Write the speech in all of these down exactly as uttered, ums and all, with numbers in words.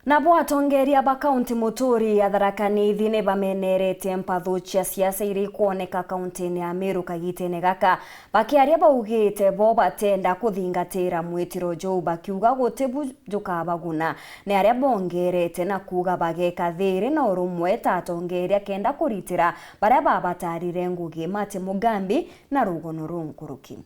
Nabo atongeria ba kaunti muturi ya Tharaka Nithi ni bameneretie mpathu cia siasa iria ikwoneka kauntiine ya Meru kagitene gaka. Bakiaria baugite bo batenda kuthingatira mwitiro juu, bakiuga guti bu jukabaguna ni aria bongerete, na kuuga bageka thiiri na urumwe ta atongeria kenda kuritira baria babatarire ngugi. Martin Mugambi na rugono ruu nkuruki.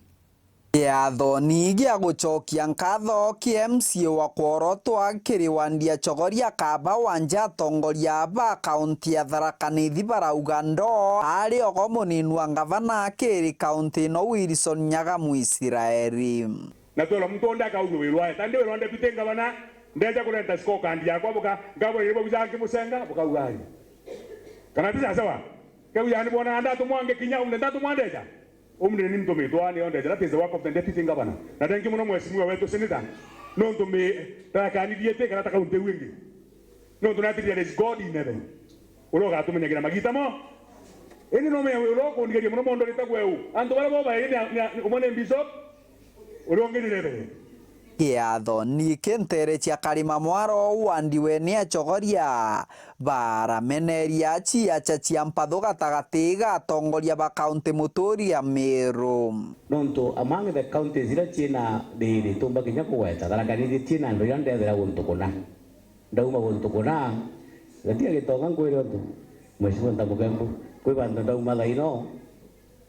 Kiathoni gia gucokia nkatho kia M C A wa Kworotwa kiri Wandi Achogoria kaba wanja atongoria ba kaunti ya Tharaka Nithi barauga ndoo ari ogo munini wa ngavana kiri kaunti ino Wilson Nyaga Mwisraeli. Na twirwa muntu onde akaugua wirwa, ta ndi wirwa deputy ngavana, ndeja kurenta scorecard yakwa, buka, ngabona iria baujaga nkimucenga, bukauga ari. Kana ti sawa? Keu yani bona ndatumwa nge kinya umne ndatumwa ndeja. Umne ni ntumitwa ni ondeja, that is the work of the deputy governor. Na thank you muno mheshimiwa wetu senator. No ntumi takanithie te kana ta kaunti iu ingi. Nontu natiri there is God in heaven. Uria ugatumenyagira magita mo. Ini no me uria ukunigeria muno mondo ritagwe u. Antu baria bo bairi ni, ni, umwe ni bishop, uria ungi ni reverend. Kiatho ni kintere cia Karima Mwaro wandi we ni Achogoria. Barameneria ciacha cia mpathu gatagati ga atongoria ba kaunti muturi ya Meru. Nontu among the counties iria ciina thiiri tumba kinya kugweta, Tharaka Nithi ciina andu iria ndethira guntu kuna. Ndauma guntu kuna, gatiga gitonga nkwire untu, Mheshimiwa Ntamukembu, kwi bantu ndauma thaino,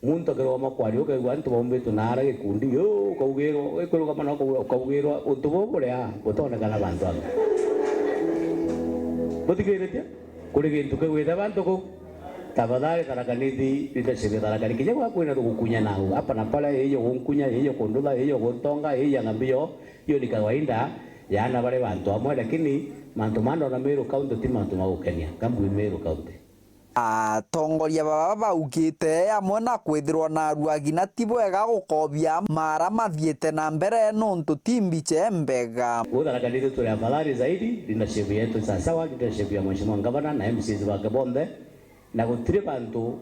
muntu akiroma kwaria ukaigua antu baumbitwe naara gikundi, uu, ukaugirwa, ikurugama na ukaugirwa, ukaugirwa, untu buu buria butonekana bantu angi. Buthikiritie? Kuri gintu kigwite bantu kuu. Tafadhali Tharaka Nithi, leadership ya Tharaka Nithi, kinya gwa kwina rugukunya nau, hapa na pale, iyo gunkunya, iyo kundutha, iyo guntonga, iyo ng'ambio, iyo ni kawaida. Yaana bari bantu amwe, lakini mantu ma ndona Meru County ti mantu ma gukenia. Ngambui Meru County. Atongoria baba baugite amwe na kwithirwa na aruagi na ti bwega gukobia mara mathiite na mbere nontu ti mbiche mbega. Gutharakanithie turi afadhali zaidi, leadership yetu sasawa, leadership ya Mheshimiwa Ngavana na M Cs bake bonthe, na gutiri bantu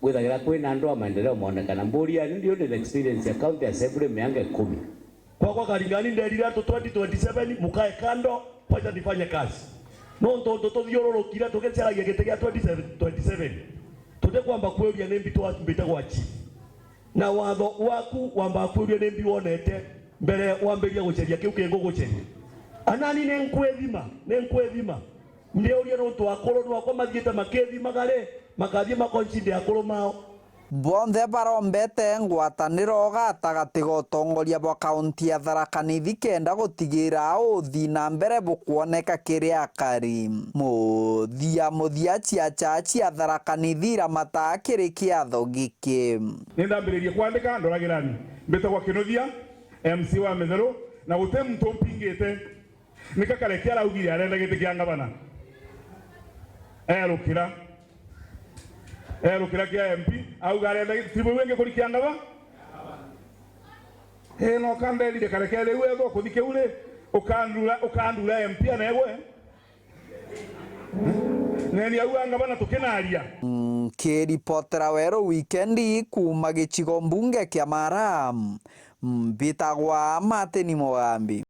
Gwithagira kwina andu a maendeleo moonekana. Mburi yaani ndio ni experience ya county assembly miaka ikumi. Kwakwa Karingani nderire antu twenty twenty-seven mukae kando, wacha nifanye kazi. No tontu tuthiururukire tugiciaragia giti gia twenty twenty-seven, tutikwamba kwiuria ni mbi twambite gwa chief. Na watho waku wambaga kwiuria ni mbi wonete mbere wambiria guceria kiu kinguguceria. Anani ni nkwithima, ni nkwithima. Ndiuria nontu akuru nwakwa mathiite makithimaga ri, makathii makoncinde akuru mao. Bonthe barombete ngwataniro gatagati ga utongoria bwa kaunti ya Tharaka Nithi kenda gutigira uthii na mbere bukwoneka kiri akari. Muthia muthia ciacha cia Tharaka Nithi iramata kiri kiatho giki. Ni ndambiririe kwandika ndoragirani. Mbitagwa Kinuthia, M C wa Mitheru, na guti muntu umpingite. Nika Kareke araugire arenda giti kia ngavana. Erukira. Erukira kia M P, auga arenda giti, ti buu wingi kuri kia ngava? Ii, no kanderire Kareke riu ethwa ukuthi kiu ri, ukandura, ukandura M P anegwe? Neni au a ngavana tukinaria. Nkiripotera Weru Wikendi kuuma gicigo mbunge kia Mara, mbitagwa Martin Mugambi.